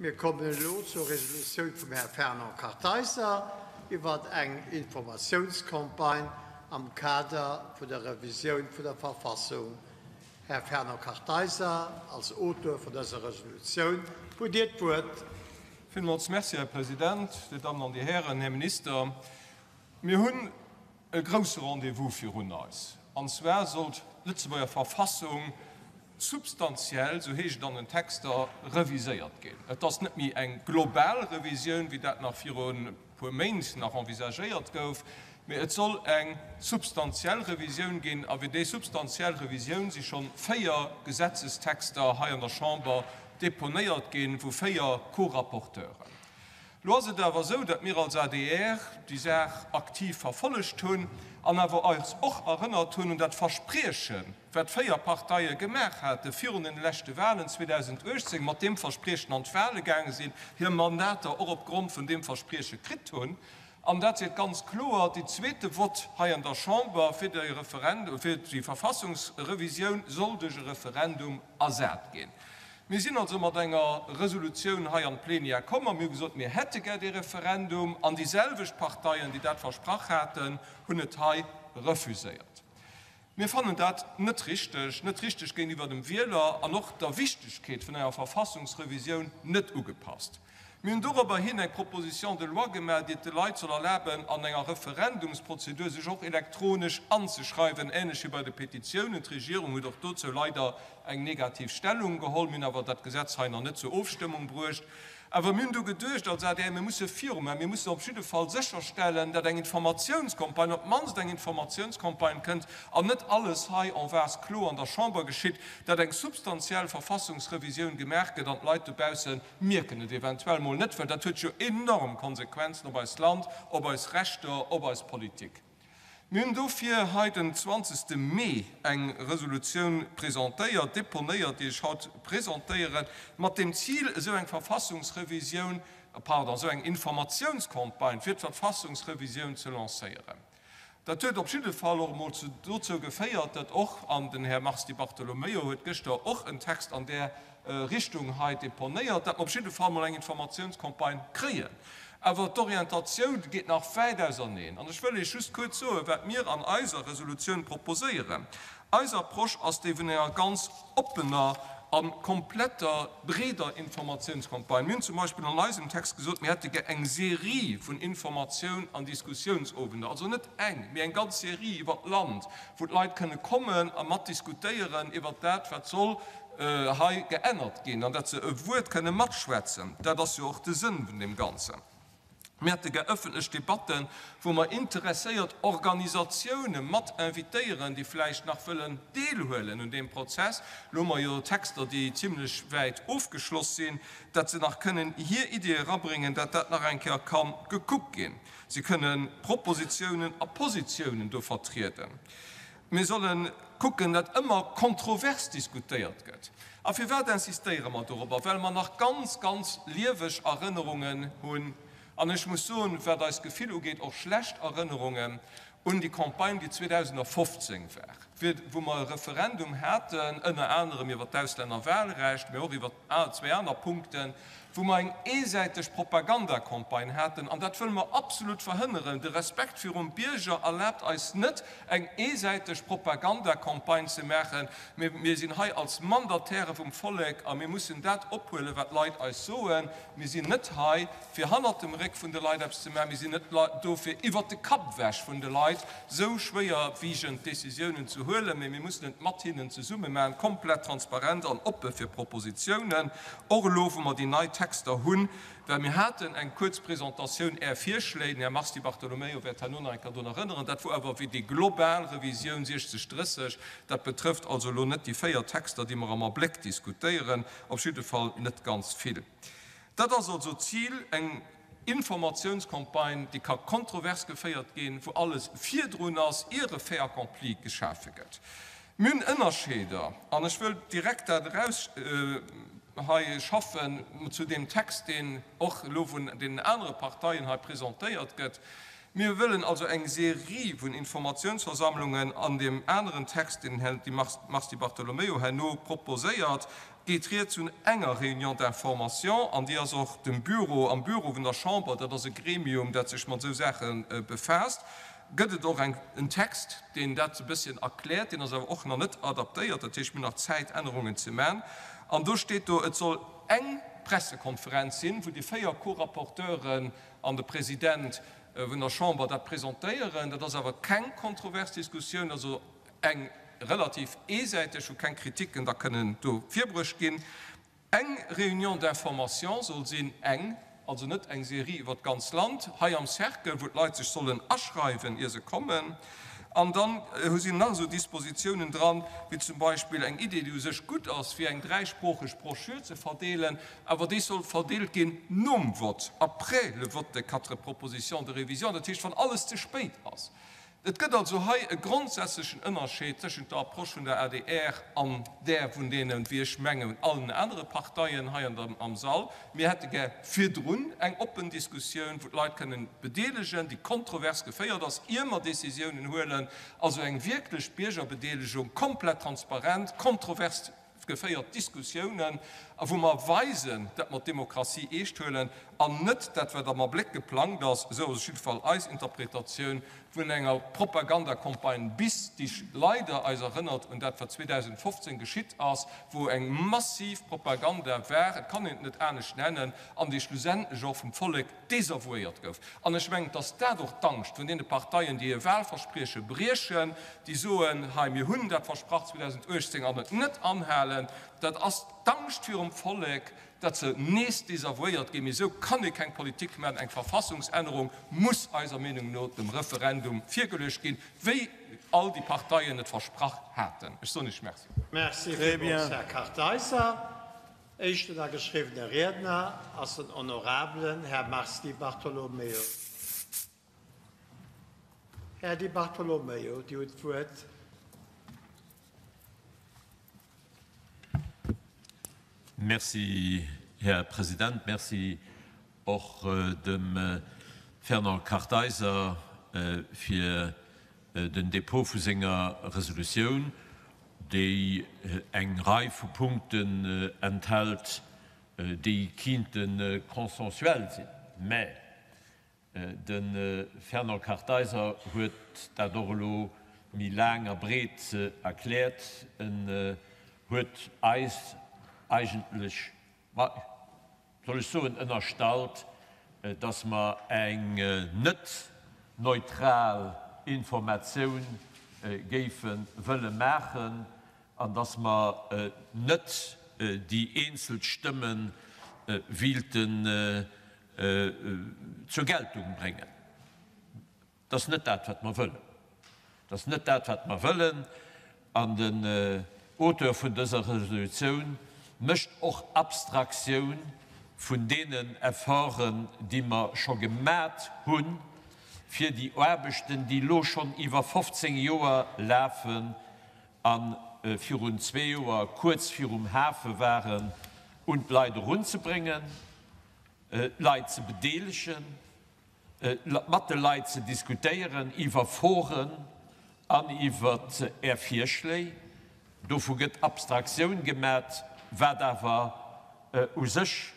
Mir kommen elo zur Resolutioun vum Här Fernand Kartheiser iwwer eng Informatiounscampagne am Kader vun der Revisioun vun der Verfassung. Här Fernand Kartheiser, als Auteur vun dëser Resolutioun hutt Dir d'Wuert. Villmools Merci, Här President, Dir Dammen an Dir Hären, Här Minister. Mir hunn e grousse Rendez-vous virun eis, an zwar soll d'Lëtzebuerger Verfassung substantiell, esou heescht et an den Texter, reviséiert ginn. Et ass net méi eng global Revisioun, wéi dat nach viru puer Méint nach envisagéiert gouf, mee et soll eng substantiell Revisioun ginn. A fir déi substantiell Revisioun si schonn 4 Gesetzestexter hei an der Chamber deponéiert ginn, vu 4 Co-Rapporteuren. Lo ass et awer esou, datt mir als adr déi Saach aktiv verfollegt hunn an awer eis och erënnert hunn un dat Verspriechen, wat 4 Parteie gemaach hate virun den leschte Wahlen 2018, mat deem Verspriechen an d'Wahle gaange sinn, hir Mandater och op Grond vun deem Versprieche kritt hunn. An dat seet ganz kloer, déi zweete Vott hei an der Chamber fir déi Referendum, fir déi Verfassungsrevisioun soll duerch e Referendum ersat ginn. Mir sinn also mat enger Resolutioun hei an d'Plenière komm a mir hu gesot, mir hätte gär dee Referendum. An déi selwecht Parteien, déi dat versprach haten, hunn et hei refuséiert. Mir fannen dat net richteg, net richteg géintiwwer dem Wieler an och der Wichtegkeet vun enger Verfassungsrevisioun net ugepasst. Mir hunn dorobber hin eng Proposition de loi gemaach, déi et de Leit soll erlaben, an enger Referendumsprozedur sech och elektronesch anzeschreiwen, ähnlech wéi bei de Petitiounen. D'Regierung huet och dozou leider eng negativ Stellung geholl. Mir hunn awer dat Gesetz hei nach net zur Ofstëmmung bruecht. Awer mir hunn du geduecht als adr, mir musse virumachen, mir mussen op jidde Fall sécherstellen, datt eng Informatiounscampagne, op d'mannst eng Informatiounscampagne kënnt an net alles hei en vase clos an der Chamber geschitt, datt eng substantiell Verfassungsrevisioun gemaach gëtt an d'Leit dobausse mierken et eventuell mol net, well dat huet jo enorm Konsequenzen op eist Land, op eis Rechter, op eis Politik. Mir hunn dofir hei den 20. Mee eng Resolutioun presentéiert, deponéiert, déi ech haut presentéieren, mat dem Zil, esou eng Verfassungsrevisioun, pardon, esou eng Informatiounscampagne fir d'Verfassungsrevisioun ze lancéieren. Dat huet op jidde Fall och emol dozou geféiert, datt och, an den Här Mars Di Bartolomeo huet gëschter och en Text an där Richtung hei deponéiert, datt mer op jidde Fall emol eng Informatiounscampagne kréien. Awer d'Orientatioun geet nach wäit auserneen. An ech wëll Iech just kuerz soen, wat mir an eiser Resolutioun proposéieren. Eis Approche ass déi vun enger ganz oppener a kompletter, breeder Informatiounscampagne. Mir hunn zum Beispill an eisem Text gesot, mir hätte gär eng Serie vun Informatioun an Diskussiounsowender, also net eng, mee eng ganz Serie iwwert d'Land, wou d'Leit kënne kommen a mat diskutéieren iwwert dat, wat soll hei geännert ginn an datt se e Wuert kënne matschwätzen. Dat ass jo och de Sënn vun deem Ganzen. Mir hätte gär ëffentlech Debatten, wou mer interesséiert Organisatioune mat invitéieren, déi vläicht nach wëllen deelhuelen un deem Prozess. Elo hu mer jo Texter, déi zimlech wäit ofgeschloss sinn, datt se nach kënnen hir Iddie erabréngen, datt dat nach eng Kéier ka gekuckt ginn. Si kënne Propositionen a Positiounen do vertrieden. Mir solle kucken, datt ëmmer kontrovers diskutéiert gëtt. A firwat insistéiere mer dorobber? Well mer nach ganz, ganz lieweg Erënnerungen hunn, an ech muss soen, wat eist Gefill ugeet, och schlecht Erënnerungen un déi Campagne, déi 2015 war, wou mer e Referendum haten, ënner anerem iwwert d'Auslännerwahlrecht, mä och iwwer zwéi aner Punkten, wou mer eng eesäiteg Propagandacampagne haten, an dat wëlle mer absolut verhënneren. De Respekt virum Bierger erlaabt eis net, eng eesäiteg Propagandacampagne ze maachen, mä mir sinn hei als Mandataire vum Vollek a mir mussen dat ophuelen, wat d'Leit eis soen. Mir sinn net hei, fir hannert dem Réck vun de Leit eppes ze maachen, mir sinn net do, fir iwwert de Kapp ewech vun de Leit esou schwéierwiegend Décisiounen ze huelen, mä mir mussen et mat hinnen zesumme maachen, komplett transparent an oppe fir Propositionen. Och elo, wou mer déi nei Texter hunn, well mir haten eng kuerz Presentatioun, Är Virschléi, den Här Mars Di Bartolomeo wäert herno nach eng Kéier drun erënneren, dat wor awer wéi déi global Revisioun 60, 30, dat betrëfft also elo net déi 4 Texter, déi mer am Abléck diskutéieren, op jidde Fall net ganz vill. Dat ass also d'Zil, eng Informatiounscampagne, déi ka kontrovers geféiert ginn, wou alles virdrun ass, ier e Fait accompli geschafe gëtt. Mir hunn Ënnerscheeder, an ech wëll direkt dat eraus hei schaffen zu deem Text, deen och elo vun deenen anere Parteien hei presentéiert gëtt. Mir wëllen also eng Serie vun Informationsversammlungen an deem aneren Text, deen den Här Mars Di Bartolomeo herno proposéiert. Geet rieds vun enger Réunion d'information, an déi ass och dem Bureau, am Bureau vun der Chamber, dat ass e Gremium, dat sech mat esou Saache befaasst, gëtt et och eng, en Text, deen dat e bësschen erkläert, deen ass awer och nach net adaptéiert, dat heescht, mir hunn nach Zäit, Ännerungen ze man. An do steet do, et soll eng Pressekonferenz sinn, wou déi 4 Co-Rapporteuren an de President vun der Chamber dat presentéieren. Dat ass awer keng kontrovers Diskussioun, also eng relativ eesäiteg, wou keng Kritiken da kënnen do virbruecht ginn. Eng Réunion d'information soll sinn, eng, also net eng Serie iwwer d'ganz Land, hei am Cercle, wou d'Leit sech sollen aschreiwen, ier se kommen. An dann sinn nach esou Dispositiounen dran, wéi zum Beispill eng Idee, déi u sech gutt ass, fir eng dräisproocheg Broschür ze verdeelen, awer déi soll verdeelt ginn nom Vott, après le vote des quatre propositions de révision, dat heescht, wann alles ze spéit ass. Et gëtt also hei e grondsätzlechen Ënnerscheed tëschent der Approche vun der adr an där vun deenen, wéi ech mengen, allen anere Parteien hei an der, am Sall. Mir hätte gär virdrun eng oppen Diskussioun, wou d'Leit kënnen bedeelegen, déi kontrovers geféiert ass, ier mer Décisiounen huelen. Also eng wierklech Biergerbedeelegung, komplett transparent, kontrovers geféiert Diskussiounen, a wou mer weisen, dat mer d'Demokratie eescht huelen an net dat, wat am Abléck geplangt ass, esou ass op jidde Fall eis Interpretatioun, vun enger Propagandacampagne bis, déi leider eis erënnert un dat, wat 2015 geschitt ass, wou eng massiv Propaganda war, et kann een et net anescht nennen, an déi schlussendlech och vum Vollek desavouéiert gouf. An ech mengen, et ass dat och d'Angscht vun deene Parteien, déi hir Wahlversprieche briechen, déi soen, hei mir hunn dat versprach 2018 an et net anhalen. Dat ass d'Angscht virum Vollek, datt se nees desavouéiert ginn. Mee esou kann ee keng Politik maachen. Eng Verfassungsännerung muss eiser Meenung no dem Referendum virgeluecht ginn, wéi all déi Parteien et versprach haten. Ech soen Iech Merci. Merci villmools, Här Kartheiser. Éischten ageschriwwene Riedner ass den honorabelen Här Mars Di Bartolomeo. Här Di Bartolomeo, Dir hutt d'Wuert. Merci, Här President. Merci och dem Fernand Kartheiser fir den Dépôt vu senger Resolutioun, déi eng Rei vu Punkten enthält, déi kinnte consensuel sinn. Mä de Fernand Kartheiser huet dat och elo méi laang a breet erkläert. En huet eis eigentlech, ma soll ech soen, ënnerstallt, dass mer eng net neutral Informatioun géife wëlle maachen an dass mer net déi eenzel Stëmme wiilten zur Geltung bréngen. Dat ass net dat, wat mer wëllen. Dat ass net dat, wat mer wëllen. An den Auteur vun dëser Resolutioun mécht och Abstraktioun vun deenen Efforten, déi mer scho gemat hunn, fir déi Aarbechten, déi elo schonn iwwer 15 Joer lafen a virun zwee Joer kuerz virum Hafe waren, un d'Leit erunzebréngen, d'Leit ze bedeelegen. mat de Leit ze diskutéieren iwwer Foren an iwwer Är Virschléi. Dovu gëtt Abstraktioun gemat, wat awer u sech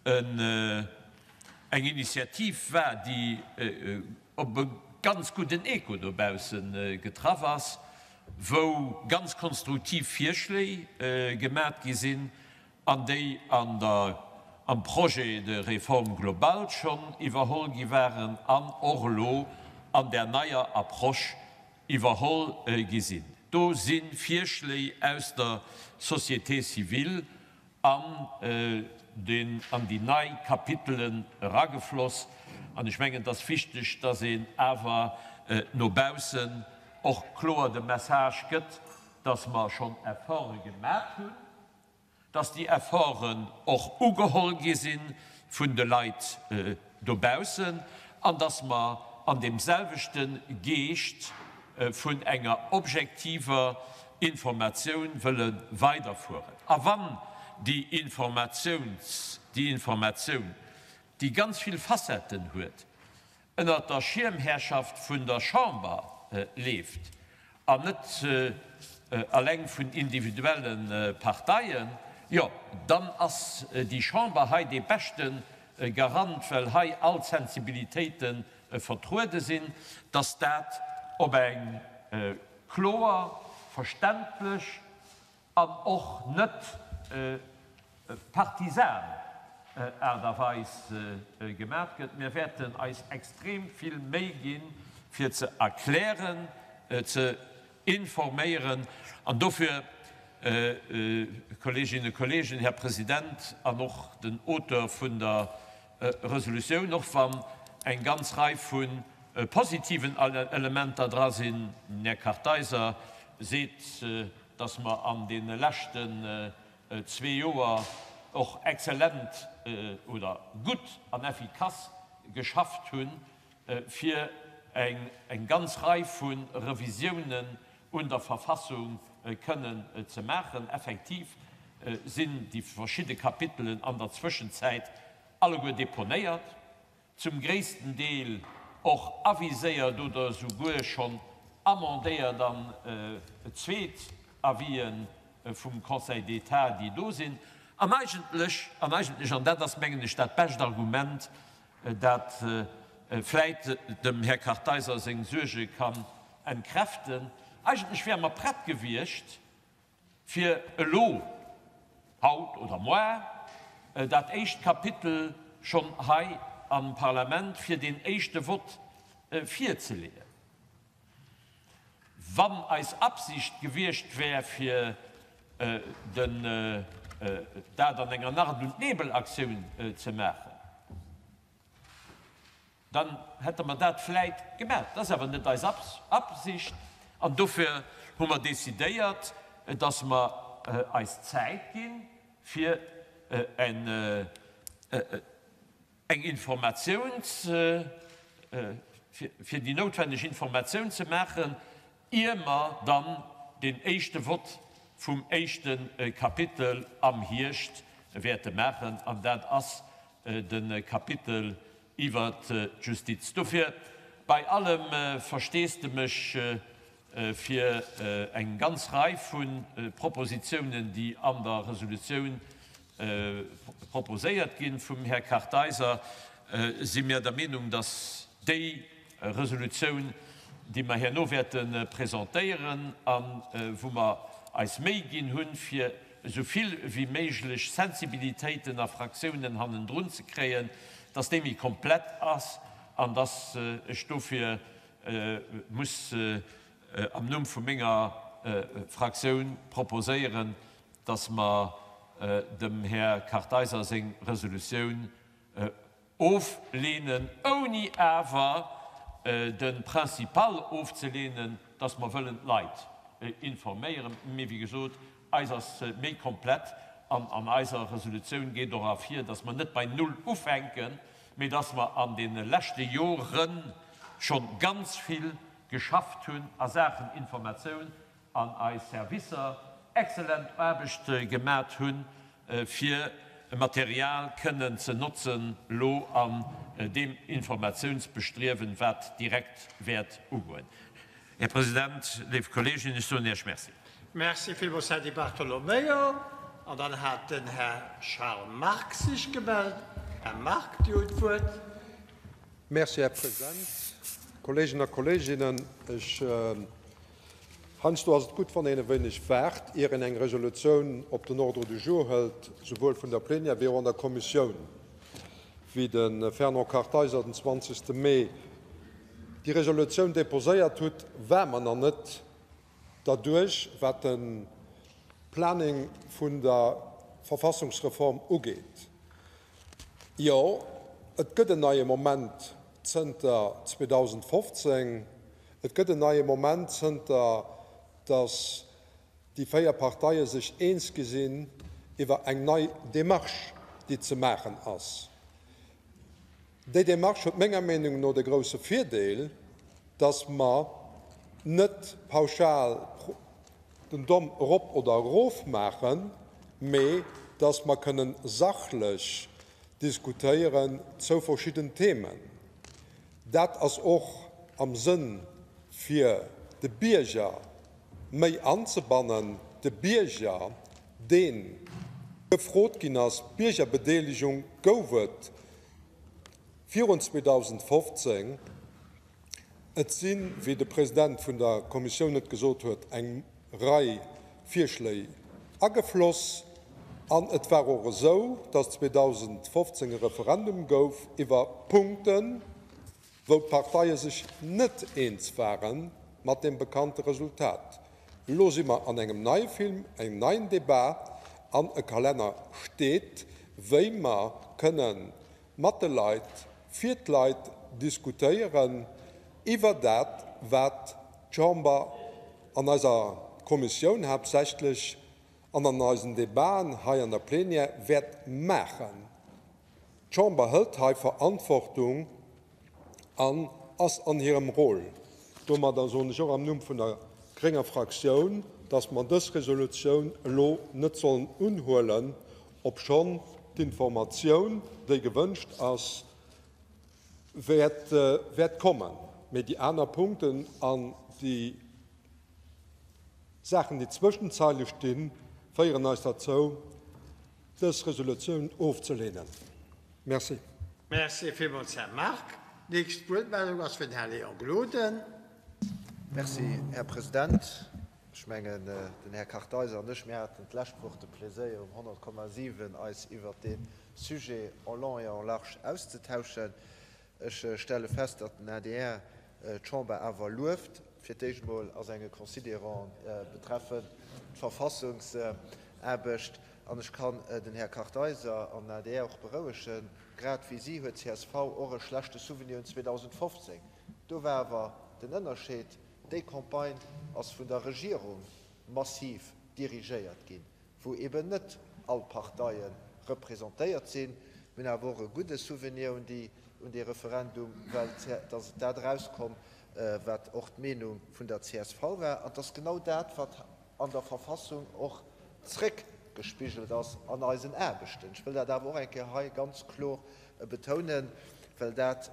eng Initiativ war, déi op e ganz gudden Echo dobausse getraff ass, wou ganz konstruktiv Virschléi gemat gi sinn an déi an der am Projet de réforme globale schonn iwwerholl gi waren an och elo an där neier Approche iwwerholl gi sinn. Do si Virschléi aus der Société civile an den an déi nei Kapitelen eragefloss. An ech mengen, et ass wichteg, dass een awer no baussen och kloer de Message gëtt, dass mer schonn Efforte gemat hunn, dass déi Efforten och ugeholl gi si vun de Leit dobaussen an dass mer an deem selwechte Geescht vun enger objektiver Informatioun wëlle weiderfueren. A wann déi Informatiouns, déi Informatioun, déi ganz vill Facetten huet, ënnert der Schiermherrschaft vun der Chamber leeft an net eleng vun individuelle Parteien, Jo, dann ass déi Chamber hei dee beschte Garant, well hei all d'Sensibilitéite vertruede sinn, dass dat op eng kloer, verständlech an och net partisan Aart a Weis gemat gëtt. Mir wäerten eis extrem vill Méi ginn, fir ze erklären, ze informéieren. An dofir, Kolleeginnen, Kolleegen, Här President, an och den Auteur vun der Resolutioun, och wann eng ganz Rei vu positiven Elementer dra sinn, den Här Kartheiser seet, dass mer an deene leschten zwee Joer och exzellent oder gutt an effikass geschafft hunn, fir eng ganz Rei vu Revisiounen un der Verfassung kënnen ze maachen. Effektiv sinn déi verschidde Kapitelen an der Zwëschenzäit alleguer deponéiert. zum gréissten Deel och aviséiert oder esouguer schonn amendéiert an zweet Avisë vum Conseil d'État, déi do sinn. An eigentlech, an eigentlech, an dat ass, mengen ech, dat bescht Argument, dat vläit dem Här Kartheiser seng Suerge kann entkräften, eigentlech wäre mer prett gewiescht, fir elo, haut oder moar, dat éischt Kapitel schonn hei am Parlament fir deen éischte Vott virzeleeën. Wann eis Absicht gewiescht wär, fir den dat an enger Nacht und Nebel-Aktioun ze maachen, Dann hätte mer dat vläit gemaach. Dat ass awer net eis Absicht. An dofir hu mer decidéiert, dass mer eis Zäit ginn, fir eng Informatiouns-, fir déi noutwenneg Informatioun ze maachen, ier mer dann deen éischte Vott vum éischte Kapitel am Hierscht wäerte maachen. An dat ass de Kapitel iwwert d'Justiz. Dofir bei allem Versteesdemech fir eng ganz Rei vu Propositionen, déi an der Resolutioun proposéiert gi vum Här Kartheiser, si mir der Meenung, dass déi Resolutioun, déi mer herno wäerte presentéieren a wou mer eis Méi ginn hunn, fir esou vill wéi méiglech Sensibilitéiten a Fraktiounen hannendrun ze kréien, dass déi méi komplett ass an dass ech dofir muss am Numm vu menger Fraktioun proposéieren, dass mer dem Här Kartheiser seng Resolutioun Ofleenen, ouni awer de Principal ofzeleenen, dass mer wëllen d'Leit informéieren. Mee wéi gesot, eis ass méi komplett an an eiser Resolutioun geet och ervir, dass mer net bei Null ufänken, mee dass mer an deene leschte Jore scho ganz vill geschafft hunn a Saachen Informatioun an eis Servicer excellent Aarbecht gemat hunn, fir Material kënnen ze notzen elo an deem Informatiounsbestriewen, wat direkt wäert ugoen. Här President, léif Kolleegen, ech soen Iech Merci. Merci villmools, Här Di Bartolomeo. An dann hat den Här Charles Margue sech gemellt. Här Margue, Dir hutt d'Wuert. Merci, Här President. Kolleegen a Kolleeginnen, ech, heiansdo ass et gutt, wann een e wéineg waart, ier een eng Resolutioun op den Ordre du jour hëlt, souwuel vun der Plénière wéi och an der Kommissioun. Wéi de Fernand Kartheiser den 20. Mee déi Resolutioun déposéiert hutt, war mer nach net derduerch, wat de Planning vun der Verfassungsreform ugeet. Jo, et gëtt en neie Moment zënter 2015. Et gëtt en neie Moment zënter datt déi 4 Parteie sech eens gi sinn iwwer eng nei Démarche, déi ze maachen ass. Déi Démarche huet menger Meenung no de grouse Virdeel, dass mer net pauschal den Domm erop oder erof maachen, mee dass mer kënnen sachlech diskutéieren zou verschidden Themen. Dat ass och am Sënn fir de Bierger méi anzebannen, de Bierger, deen. Gefrot ginn ass, Biergerbedeelegung gouf et virun 2015. Et sinn, wéi de President vun der Kommissioun et gesot huet, eng Rei Virschléi agefloss. An et war och esou, dass 2015 e Referendum gouf iwwer Punkten, wou d'Parteie sech net eens ware mat deem bekannte Resultat. Elo si mer an engem neie Film, engem neien Debat an e Kalenner steet, wéi mer kënne mat de Leit, fir d'Leit diskutéieren iwwer dat, wat d'Chamber an eiser Kommissioun haaptsächlech an an eisen Debaten hei an der Plénière wäert maachen. D'Chamber hëlt hei Verantwortung an ass an hirem Rôle. Domadder soen ech och am Numm vun der grénger Fraktioun, dass mer dës Resolutioun elo net sollen unhuelen, obschonn d'Informatioun, déi gewënscht ass, wäert kommen. Mee déi aner Punkten an déi Saachen, déi zwëschen den Zeile stinn, féieren eis derzou, dës Resolutioun ofzelehnen. Merci. Merci villmools, Här Margue. Nächst Wuertmeldung ass fir den Här Léon Gloden. Merci, Här President. Ech mengen, den Här Kartheiser an ech, mir haten d'lescht Woch de Pléséier, um 100,7 eis iwwert dee Sujet en long et en large auszetauschen. Ech stelle fest, datt den adr d'Chamber awer lueft, fir d'éischt emol a senge Considérants betreffend d'Verfassungsaarbecht. An ech kann den Här Kartheiser an den adr och berouegen, Grad wéi si huet csv och e schlechte Souvenir un 2015. Do war awer den Ënnerscheed, Déi Campagne ass vun der Regierung massiv dirigéiert ginn. wou eben net all Parteie representéiert sinn. Mir hunn awer och e gudde Souvenir un déi, un dee Referendum, well et ass dat erauskomm, wat och d'Meenung vun der csv war. An et ass genau dat, wat an der Verfassung och zréckgespigelt ass an eisen Aarbechten. Ech wëll dat awer och eng Kéier hei ganz kloer betounen, well dat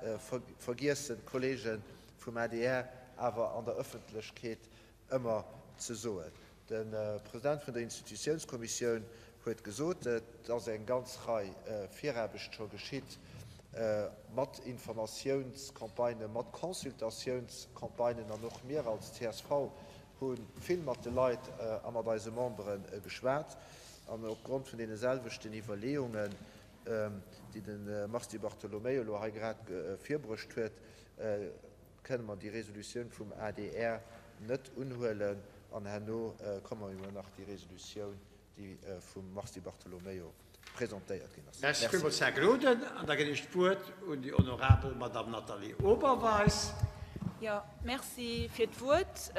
vergiessen d'Kollege vum adr awer an der Ëffentlechkeet ëmmer ze soen. De President vun der Institutiounskommissioun huet gesot, et ass eng ganz Rei Viraarbecht scho geschitt mat Informatiounscampagnen, mat Consultatiounscampagnen an och mir als csv hu vill mat de Leit a mat eise Membere geschwat. An opgrond vun deene selwechten Iwwerleeungen, déi de Mars Di Bartolomeo elo hei grad virbruecht huet, kënne mer déi Resolutioun vum adr net unhuelen an herno komme mer jo nach déi Resolutioun, déi vum Mars Di Bartolomeo presentéiert ginn ass. Merci villmools, Här Gloden. An da ginn ech d'Wuert un déi honorabel Madame Nathalie Oberweis. Jo, merci fir d'Wuert.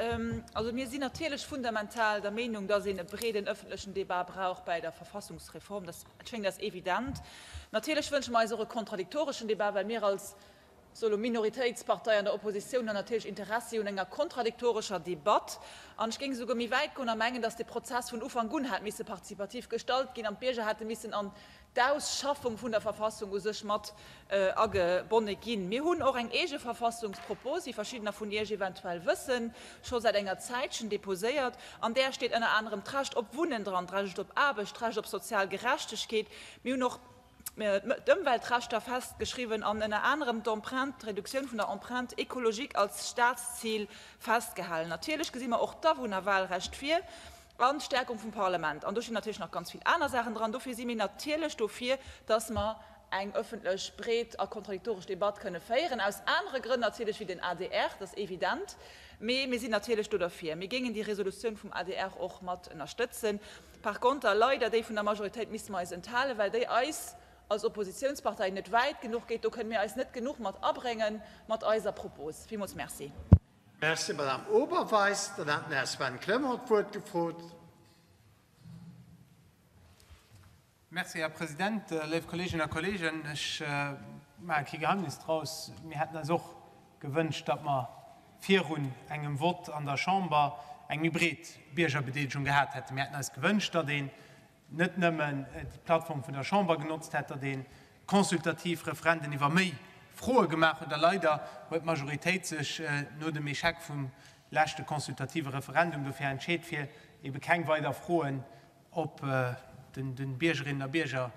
Also mir sinn natierlech fundamental der Meenung, dass een e breeden öffentlechen Débat brauch bäi der Verfassungsreform. Dat schéngt eis evident. Natierlech wënsche mer eis och e kontradiktoreschen Débat, well mir als Solo Minoritéitspartei an der Oppositioun hunn natierlech Interessi un enger kontradiktorescher Debatt. An ech géing esouguer méi wäit goen a mengen, datt dee Prozess vun Ufank un hätt misse partizipativ gestalt ginn an d'Bierger hätte missen an d'Ausschaffung vun der Verfassung u sech mat agebonne ginn. Mir hunn och eng eege Verfassungspropos, wéi verschiddener vun Iech eventuell wëssen, scho säit enger Zäitchen deposéiert. An där steet ënner anerem d'Recht op Wunnen dran, d'Recht op Aarbecht, d'Recht op sozial Gerechtegkeet. Mir hunn och d'Ëmweltrechter festgeschriwwen an ënner anerem d'Empreinte, d'Reduktioun vun der Empreinte écologique als Staatszil festgehalen. Natierlech gesi mer och d'Awunnerwahlrecht vir an d'Stärkung vum Parlament. An do stinn natierlech nach ganz vill aner Saachen dran. Dofir si mir natierlech dofir, dass mer eng ëffentlech, breet a kontradiktoresch Debatt kënne féieren, aus anere Grënn natierlech wéi den adr, dat ass evident, mee mir sinn natierlech do derfir. Mir géingen déi Resolutioun vum adr och mat ënnerstëtzen. Par konter, leider, déi vun der Majoritéit misste mer eis enthalen, well déi eis als Oppositionspartei net wäit genuch geet. Do kënne mir eis net genuch mat abréngen mat eiser Propos. Villmools Merci. Merci, Madame Oberweis. Dann hat den Här Sven Clement d'Wuert gefrot. Merci, Här President. Léif Kolleeginnen a Kolleegen, ech maache kee Geheimnis draus, Mir hätten eis och gewënscht, datt mer virun engem Vott an der Chamber eng méi breet Biergerbedeelegung gehat hätten. Mir hätten eis gewënscht, datt een net nëmmen déi Plattform vun der Chamber genotzt hätt, datt ee consultativ Referenden iwwer méi Froe gemaach huet. A leider huet d'Majoritéit sech no dem Echec vum leschte consultative Referendum dofir entscheet, fir ebe keng weider Froen op. de Biergerinnen a Bierger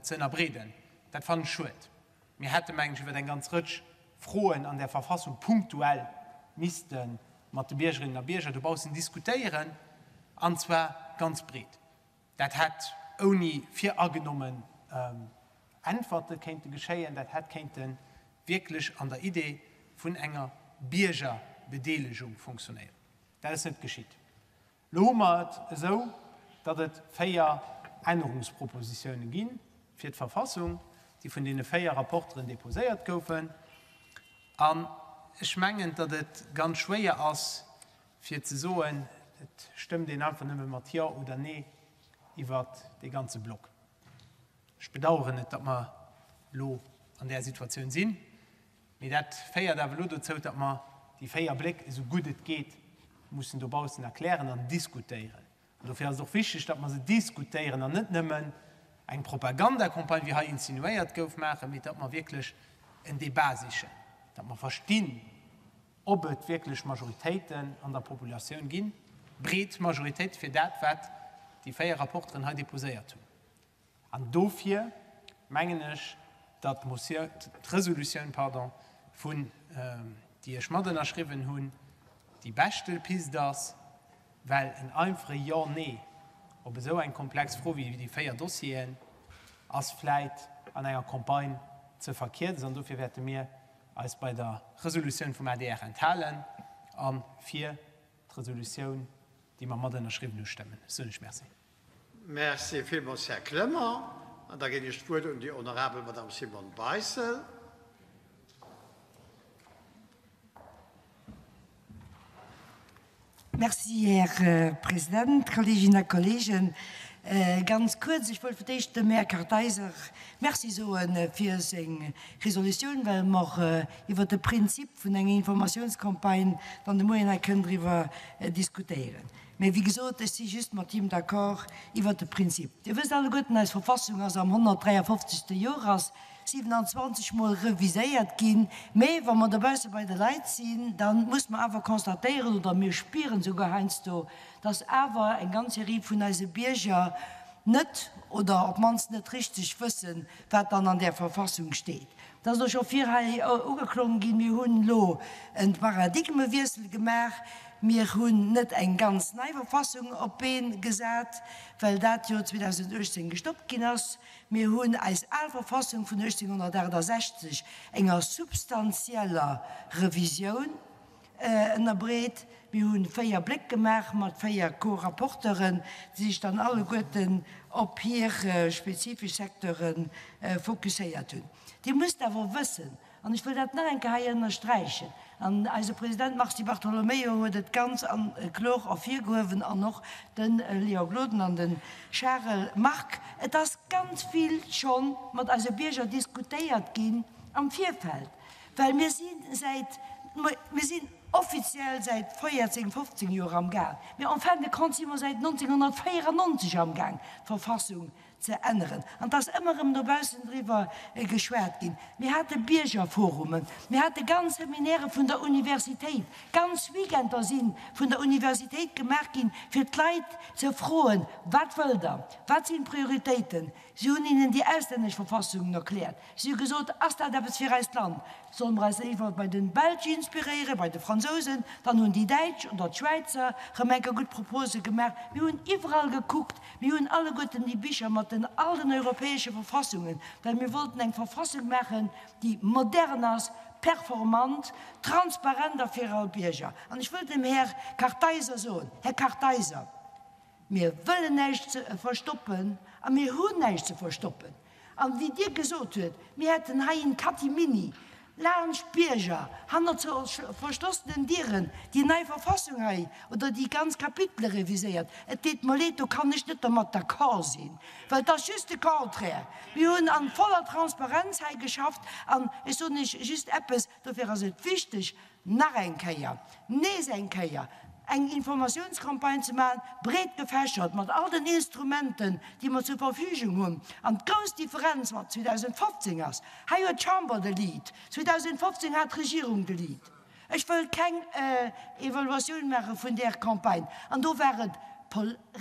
ze ënnerbreeden. Dat fannen ech schued. Mir hätte, mengen ech, iwwer eng ganz Rëtsch Froen an där Verfassung punktuell misste mat de Biergerinnen a Bierger dobaussen diskutéieren, an zwar ganz breet. Dat hätt ouni viragenommen Äntwerte kéinte geschéien, dat hätt kéinte wierklech an der Idee vun enger Biergerbedeelegung funktionéieren. Dat ass net geschitt. Lo hu mer et esou, datt et 4 Ännerungspropositione gi fir d'Verfassung, déi vun deene 4 Rapporteren déposéiert goufen. An ech mengen, datt et ganz schwéier ass, fir ze soen, et stëmmt een einfach nëmme mat Jo oder Nee iwwert dee ganze Block. Ech bedauern et, datt mer elo an där Situatioun sinn. Mee dat féiert awer elo dozou, datt mer déi 4 Bléck esou gutt et geet mussen dobaussen erklären an diskutéieren. An dofir ass et och wichteg, datt mer se diskutéieren an net nëmmen eng Propagandacampagne, wéi hei insinuéiert gouf, maachen, mee datt mer wierklech en Débat sichen, datt mer verstinn, ob et wierklech Majoritéiten an der Populatioun ginn, breet Majoritéite fir dat, wat déi 4 Rapporteren hei déposéiert hunn. An dofir mengen ech, datt d'Resolutioun, pardon, vun, déi ech mat ënnerschriwwen hunn, déi beschte Pist ass, well en einfache Jo, Nee op esou eng komplex Fro wéi déi 4 Dossieren ass vläit an enger Campagne ze verkierzt. An dofir wäerte mir eis bei der Resolutioun vum adr enthalen a fir d'Resolutioun, déi mer mat ënnerschriwwen hu, stëmmen. Ech soen lech Merci. Merci villmools, Här Clement. An da ginn ech d'Wuert un déi honorabel Madame Simone Beissel. Merci, Här President, Kolleeginnen a Kolleegen. Ganz kuerz, ech wollt fir d'éischt dem Här Kartheiser Merci soe fir seng Resolutioun, well mer iwwert de Prinzip vun enger Informatiounscampagne dann de Moien hei kënnen driwwer diskutéieren. Mä wéi gesot, ech si just mat him d'accord iwwert de Prinzip. Dir wësst alleguerten, eis Verfassung ass am 153. Joer ass 27 Mol reviséiert ginn. Mä wa mer dobausse bei de Leit sinn, da muss mer awer constatéieren, oder mir spieren souguer heiansdo, dass awer eng ganz Serie vun eise Bierger net oder op d'mannst net richteg wëssen, wat dann an där Verfassung steet. Et ass elo scho vir hei ugeklongen ginn, mir hunn elo e Paradigmewiessel gemaach. Mir hunn net eng ganz nei Verfassung op d'Been gesat, well dat jo 2018 gestoppt ginn ass. Mir hunn eis al Verfassung vun 1868 enger substanzieller Revisioun ënnerbreet. Mir hu 4 Bléck gemaach mat 4 Co-Rapporteuren, déi sech dann alleguerten op hir spezifesch Secteure fokusséiert hunn. Dir musst awer wëssen, an ech wëll dat nach eng Kéier hei ënnersträichen, an eise President Mars Di Bartolomeo huet et ganz kloer ervirgehuewen an och de Léon Gloden an de Charel Margue, et ass ganz vill scho mat eise Bierger diskutéiert ginn am Virfeld. Well mir si säit, mir sinn offiziell säit 14, 15 Joer am Gaang, mee en fin de compte si mer säit 1994 am Gaang, d'Verfassung ze änneren. An et ass ëmmer erëm dobaussen driwwer geschwat ginn. Mir hate Biergerforumen, mir hate ganz Seminäre vun der Universitéit, ganz Weekender si vun der Universitéit gemaach ginn, fir d'Leit ze froen, Wat wëllt Der? Wat sinn d'Prioritéiten? Si hunn hinnen déi auslännesch Verfassungen erkläert. Si hu gesot, Ass dat eppes fir eist Land? Solle mer eis léiwer bei de Belsch inspiréieren, bei de Fransousen? Dann hunn déi Däitsch oder d'Schwäizer erëm eng Kéier gutt Propose gemaach. Mir hunn iwwerall gekuckt. Mir hunn alleguerten déi Bicher mat den all den europäesche Verfassungen, well mir wollten eng Verfassung maachen, déi modern ass, performant, transparent a fir all Bierger. An ech wëll dem Här Kartheiser soen, Här Kartheiser, Mir wëllen näischt verstoppen a mir hunn näischt ze verstoppen. An wéi Dir gesot huet, mir hätten hei in catimini, laanscht d'Bierger, hannert verschlossenen Dieren déi nei Verfassung hei oder déi ganz Kapitele reviséiert. Et deet mer leed, do kann ech net dermat d'accord sinn, well et ass just de Contraire. Mir hunn a voller Transparenz hei geschafft an ech soen Iech just eppes, dofir ass et wichteg, nach eng Kéier, nees eng Kéier eng Informatiounscampagne ze maachen, breet gefächert, mat all den Instrumenten, déi mer zur Verfügung hunn. An d'grouss Differenz mat 2015 ass, hei huet d'Chamber de Lead, 2015 hat d'Regierung de Lead. Ech wëll keng Evaluatioun maache vun där Campagne, an do war et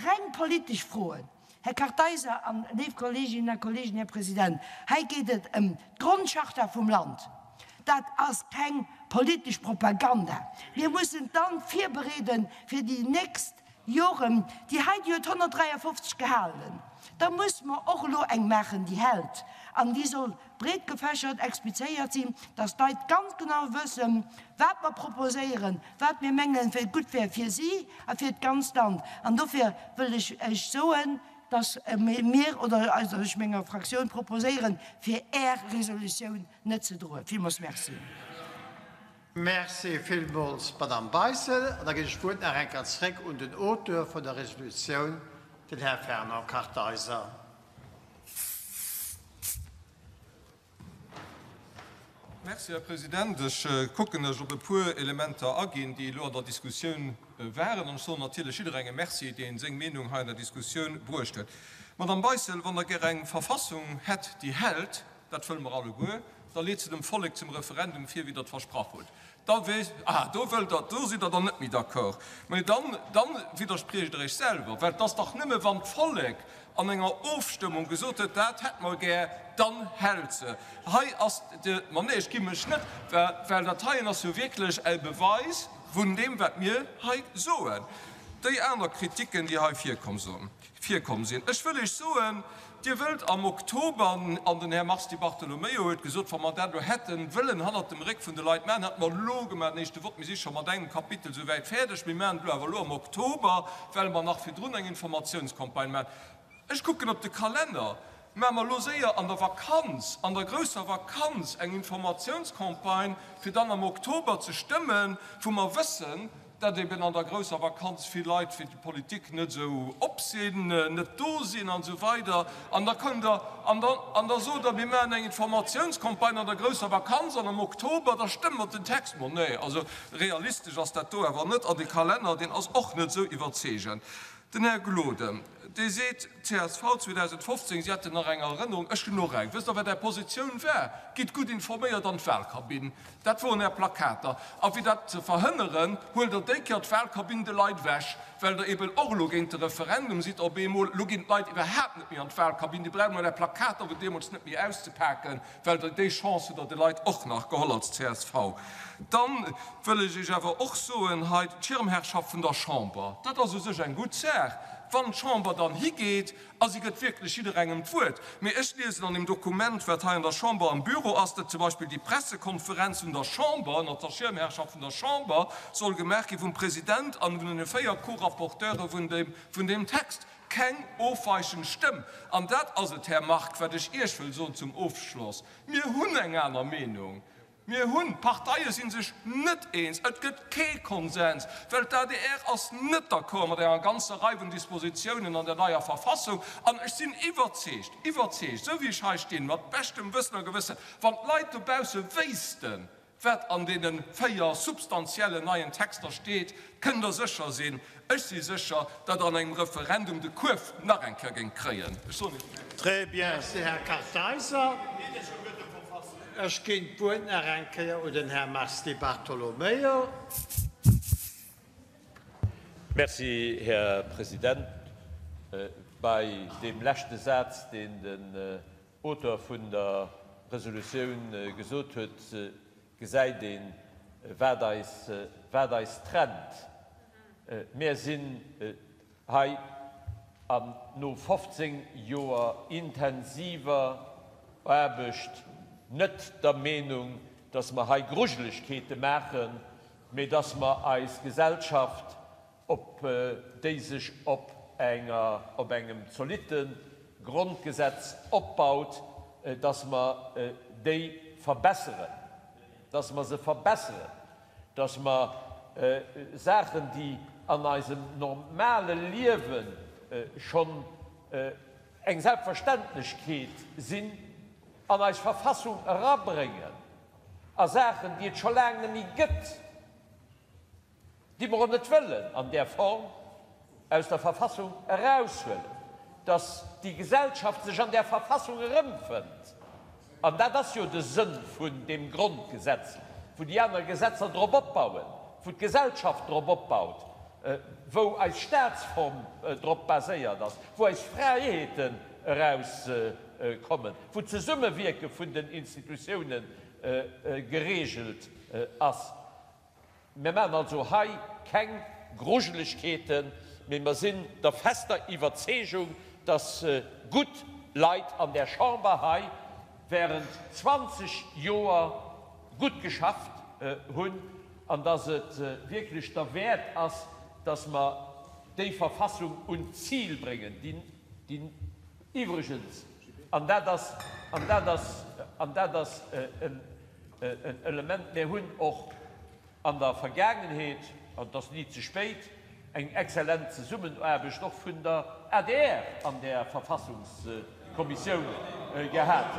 reng politesch Froen. Här Kartheiser an léif Kolleeginnen a Kolleegen, Här President, hei geet et ëm d'Grondcharta vum Land. Dat ass keng politesch Propaganda. Mir mussen d'Land virbereede fir déi nächst Joren. Déi hei, déi huet 153 gehalen. Da musse mer och elo eng maachen, déi hält an déi soll breetgefächert explizéiert sinn, dass d'Leit ganz genau wëssen, wat mer proposéieren, wat mir mengen, wat gutt wär fir si a fir d'ganzt Land. An dofir wëll ech Iech soen, dass mir, oder dass ech menger Fraktioun proposéieren, fir Är Resolutioun net ze droen. Villmools Merci. Merci villmools, Madame Beissel. An da ginn ech d'Wuert nach eng Kéier zréck un den Auteur vun der Resolutioun, den Här Fernand Kartheiser. Merci, Här President. Ech kucken ech op e puer Elementer aginn, déi elo an der Diskussioun waren. An ech soen natierlech jidderengem Merci, dee seng Meenung hei an der Diskussioun bruecht huet. Madame Beissel, wann Der gär eng Verfassung hätt, déi hält, dat wëlle mer alleguer, da leet se dem Vollek zum Referendum vir, wéi Der et versprach hutt. Da weess, ah, do wëllt Der, do sidd Der dann net méi d'accord. Mä dann, dann widderspriecht Der Iech selwer, well et ass dach nëmme wann d'Vollek an enger Ofstëmmung gesot huet, dat hätt mer gär, dann hält se. Hei ass de, ma nee, ech gi mech net, well, well dat heien ass jo wierklech e Beweis vun deem, wat mir hei soen. Déi aner Kritiken, déi hei virkomm virkomm sinn. Ech wëll Iech soen, Dir wëllt am Oktober, an den Här Mars Di Bartolomeo huet gesot, wa mer dat elo hätten wëllen hannert dem Réck vun de Leit maachen, hätte mer elo gemaach den éischte Vott, mir si scho mat engem Kapitel souwäit fäerdeg, mir maachen et elo awer elo am Oktober, well mer nach virdrun eng Informatiounscampagne maachen. Ech kucken op de Kalenner, Maache mer elo séier an der Vakanz, an der grousser Vakanz eng Informatiounscampagne, fir dann am Oktober ze stëmmen, wou mer wëssen, datt eben an der grousser Vakanz vill Leit fir déi Politik net esou op sinn, net do sinn an esou weider. An da kënnt Der an da, an da sot Der, mir maachen eng Informatiounscampagne an der grousser Vakanz an am Oktober, da stëmme mer den Text. Ma nee, also realistesch ass dat do awer net an dee Kalenner, deen ass och net esou iwwerzeegend. Den Här Gloden, dee seet, csv 2015, si hätten nach eng Erënnerung. Ech hunn och eng. Wësst Der, wat Är Positioun war? Gitt gutt informéiert an d'Wahlkabinn. Dat woren Är Plakater. A fir dat ze verhënneren, huelt Der déi Kéier d'Wahlkabinn de Leit ewech, well Der eben och elo géint de Referendum sidd. Op eemol, elo ginn d'Leit iwwerhaapt net méi an d'Wahlkabinn. Déi brauchen Är Plakater vun deemools net méi auszepaken. Well Der déi Chance hutt Der de Leit och nach geholl als csv. Dann wëll ech Iech awer och soen, hei d'Schirmherrschaft vun der Chamber, dat ass u sech eng gutt Saach, wann d'Chamber dann higeet a si gëtt wierklech jidderengem d'Wuert. Mee ech liesen an deem Dokument, wat hei an der Chamber am Büro ass, datt zum Beispill déi Pressekonferenz vun der Chamber ënnert der Schirmherrschaft vun der Chamber soll gemaach gi vum President an vun den 4 Co-Rapporteure vun deem Text. Keng ofweichend Stëmm. An dat ass et, Här Margue, wat ech Iech wëll soen zum Ofschloss, Mir hunn eng aner Meenung. Mir hunn, d'Parteie si sech net eens, et gëtt kee Konsens, well d'ADR ass net d'accord mat enger ganzer Rei vun Dispositiounen an der neier Verfassung. An ech sinn iwwerzeegt, iwwerzeegt, esou wéi ech hei stinn, mat beschtem Wëssen a Gewëssen, wann d'Leit dobausse wéissten, Wat an deene 4 substantiellen neien Texter steet, kënnt Der sécher sinn, ech si sécher, datt Der an engem Referendum de Kuerf nach eng Kéier géingt kréien. Ech soen Iech Merci. Très bien. Merci, Här Kartheiser. Ech ginn d'Wuert nach eng Kéier un den Här Mars Di Bartolomeo. Merci, Här President. Bei deem leschte Saz, deen den Auteur vun der Resolutioun gesot huet, gesäit een, wat eis, wat eis trennt. Mir sinn hei, an no 15 Joer intensiver Aarbecht, net der Meenung, dass mer hei Grujelegkeete maachen, mee dass mer eis Gesellschaft op déi sech op enger, op engem zolitte Grondgesetz opbaut, dass mer déi verbesseren, dass mer se verbesseren, dass mer Saachen, déi an eisem normale Liewe schonn eng Selbstverständlechkeet sinn, an eis Verfassung erabréngen, a Saachen, déi et scho laang net méi gëtt, déi mer och net wëllen an där Form aus der Verfassung eraushuelen, dass déi Gesellschaft sech an där Verfassung erëmfënnt. An dat ass jo de Sënn vun deem Grondgesetz, wou déi aner Gesetzer drop opbauen, wou d'Gesellschaft drop opbaut. wou eis Staatsform drop baséiert ass, wou eis Fräiheeten erauskommen, wou d'Zesummewierke vun den Institutioune geregelt ass. Mir maachen also hei keng Grujelegkeeten, mee mer sinn der fester Iwwerzeegung, dass gutt Leit an där Chamber hei während 20 Joer gutt geschafft hunn an dass et wierklech derwäert ass, dass mer déi Verfassung un d'Zil bréngen, déi iwwregens, an dat ass, an dat ass, an dat ass en Element, mir hunn och an der Vergaangenheet, an et ass ni ze spéit, eng exzellent Zesummenaarbecht och vun der adr an där Verfassungskommissioun gehat.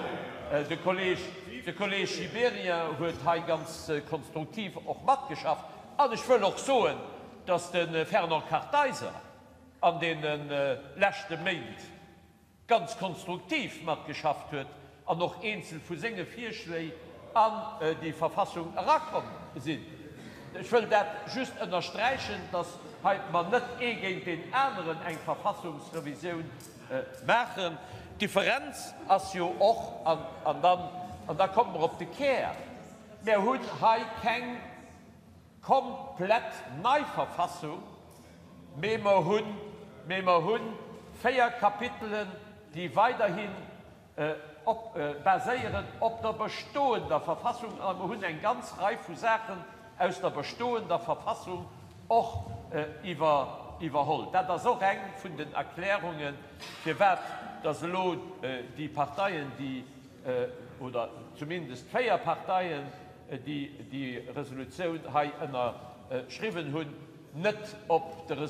De Kolleg, de Kolleg Gibéryen huet hei ganz konstruktiv och matgeschafft. An ech wëll och soen, dass de Fernand Kartheiser an deene leschte Méint ganz konstruktiv matgeschafft huet an och eenzel vu senge Virschléi an déi Verfassung erakomm sinn. Ech wëll dat just ënnersträichen, dass hei mer net ee géint deen aneren eng Verfassungsrevisioun maachen. D'Differenz ass jo och, an dann, an da komme mer op de Kär, Mir hunn hei keng komplett nei Verfassung, mee mer hunn, mee mer hu 4 Kapitelen, déi weiderhin op, baséieren op der bestoender Verfassung, a mer hunn eng ganz Rei vu Saachen aus der bestoender Verfassung och iwwer, iwwerholl. Dat ass och eng vun den Erklärungen, firwat dass elo déi Parteien, déi, oder zumindest 4 Parteien, déi déi Resolutioun hei ënnerschriwwen hunn, net op de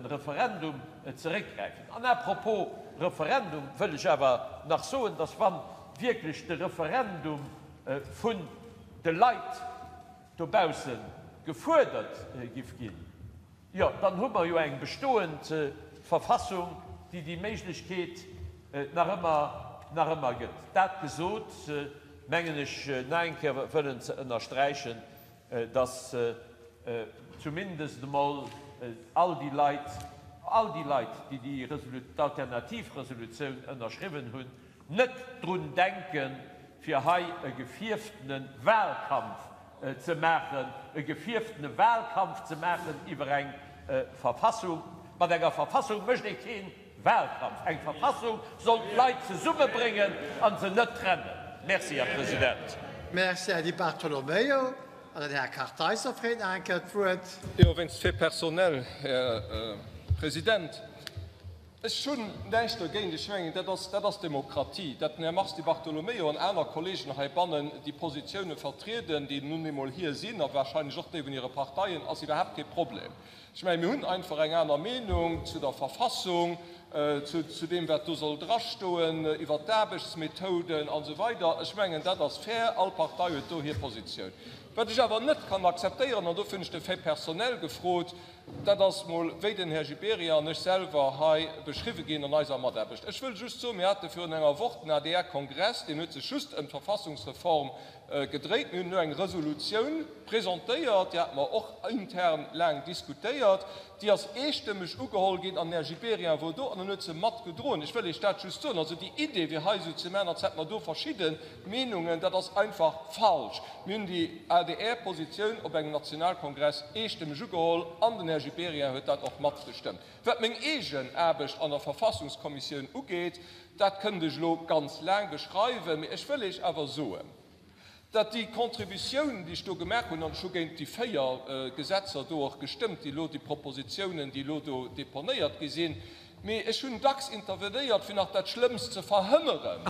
Referendum zeréckgräifen. An à propos Referendum wëll ech awer nach soen, dass, wa wierklech de Referendum vun de Leit dobausse gefuerdert giff ginn, Jo, dann hu mer jo eng bestoend Verfassung, déi déi Méiglechkeet nach ëmmer, nach ëmmer gëtt. Dat gesot, mengen ech nach eng Kéier wëllen ze ënnersträichen, dass zumindest emol all déi Leit, all déi Leit, déi déi d'alternativ Resolutioun ënnerschriwwen hunn, net drun denken, fir hei e gefierftene Wahlkampf ze maachen, e gefierftene Wahlkampf ze maachen iwwer eng Verfassung. Mat enger Verfassung mécht ee kee Wahlkampf. Eng Verfassung soll d'Leit zesummebréngen a se net trennen. Merci, Här President. Merci, Här Di Bartolomeo. An den Här Kartheiser freet nach eng Kéier d'Wuert. Jo, wéinst Fait personnel, Här President. Ech hunn näischt dergéint. Ech mengen, dat ass, dat ass Demokratie, datt den Här Mars Di Bartolomeo an aner Kollegen heibannen déi Positioune vertrieden, déi nun eemol hir sinn a wahrscheinlech och déi vun hire Parteien, ass iwwerhaapt kee Problem. Ech mengen, mir hunn einfach eng aner Meenung zu der Verfassung, zu, zu deem, wat do soll drastoen, iwwert d'Aarbechtsmethoden an esou weider. Ech mengen, dat ass fair. All Partei huet do hir Positioun. Wat ech awer net kann akzeptéieren, an dofir hunn ech de Fait personnel gefrot, Dat ass mol, wéi den Här Gibéryen an ech selwer hei beschriwwe ginn an eiser Mataarbecht. Ech wëll just soen, mir hate virun enger Woch den ADR-Kongress, deen huet sech just ëm d'Verfassungsreform gedréit. Mir hunn elo eng Resolutioun presentéiert, déi hate mer och intern laang diskutéiert, déi ass eestëmmeg ugeholl ginn an den Här Gibéryen wor do an en huet se matgedroen. Ech wëll Iech dat just soen. Also déi Idee, fir hei esou ze maachen, als hätte mer do verschidde Meenungen, dat ass einfach falsch. Mir hunn déi ADR-Positioun op engem Nationalkongress eestëmmeg ugeholl an den Här Gibéryen huet dat och matgestëmmt. Wat meng eegen Aarbecht an der Verfassungskommissioun ugeet, dat kënnt ech elo ganz laang beschreiwen, mee ech wëll Iech awer soen, datt déi Contributioun, déi ech do gemaach hunn, an ech hu géint déi 4 Gesetzer do och gestëmmt, déi elo, déi Propositionen, déi elo do deponéiert gi sinn, Mee ech hunn dacks intervenéiert, fir nach dat Schlëmmst ze verhënneren.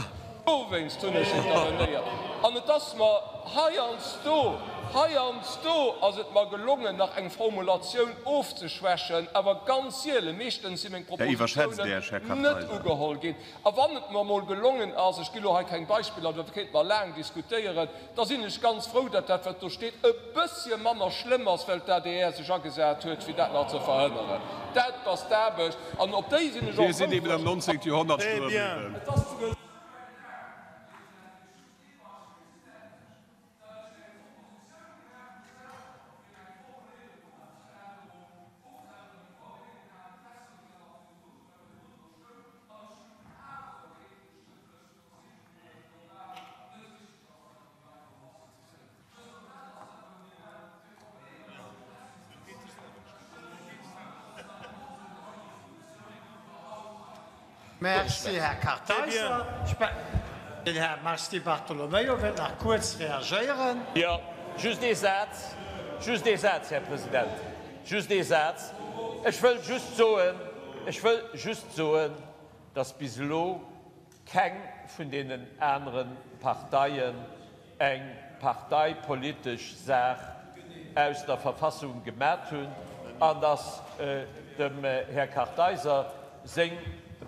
Dowéinst hunn ech intervenéiert. An et ass mer heiansdo, heiansdo ass et mer gelongen, nach eng Formulatioun ofzeschwächen, awer ganz sielen. Meeschtens si meng Propositionen net ugeholl ginn. A wann et mer emol gelongen ass, ech gi lo hei keng Beispiller, dat kéinte mer laang diskutéieren, da sinn ech ganz frou, datt dat, wat do steet, e bëssche manner schlëmm ass, well d'ADR sech agesat huet, fir dat nach ze verhënneren. Dat ass d'Aarbecht, an op déi sinn ech och Dir sidd eben am 19. Joerhonnert stoe bliwwen. Merci, Här Kartheiser. Den Här Mars Di Bartolomeo wëllt nach kuerz reagéieren. Jo, just ee Saz, just ee Saz, Här President, just ee Saz. Ech wëll just soen, ech wëll just soen, dass bis elo keng vun deenen anere Parteien eng parteipolitesch Saach aus der Verfassung gemat hunn an dass dem Här Kartheiser seng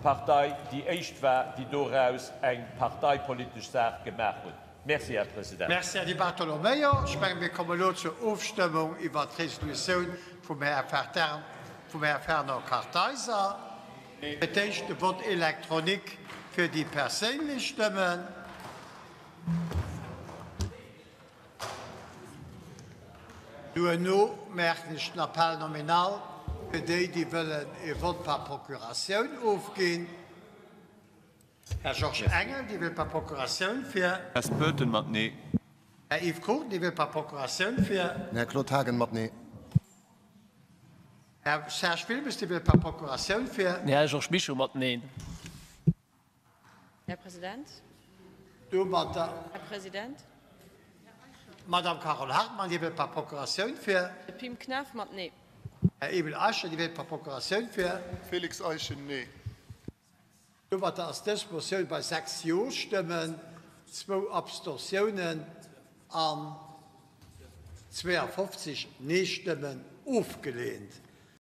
Partei déi éischt war, déi doraus eng parteipolitesch Saach gemaach huet. Merci, Här President. Merci, Här Di Bartolomeo. Ech mengen, mir kommen elo zur Ofstëmmung iwwert d'Resolutioun vum Här Fernand Kartheiser. Fir d'éischt de Vote électronique fir déi perséinlech Stëmmen. Duerno maachen ech den Appel nominal fir déi, déi wëllen e Vote par procuratioun ofginn. Här Georges Engel, Dir wielt par procuratioun fir. Här Burton mat Nee. Här Yves Cruchten, Dir wielt par procuratioun fir. Här Claude Haagen mat Nee. Här Serge Wilmes, Dir wielt par procuratioun fir. Här Georges Mischo mat Neen. Här President. Domatter. Här President. Madame Carole Hartmann, Dir wielt par procuratioun fir. Här Pim Knaff mat Nee. Här Emile Eicher, Dir wielt par procuratioun fir. Félix Eischen, Nee. Domatter ass dës Motioun bei 6 Jo-Stëmmen, zwou Abstentiounen an 52 Nee-Stëmmen ofgeleent.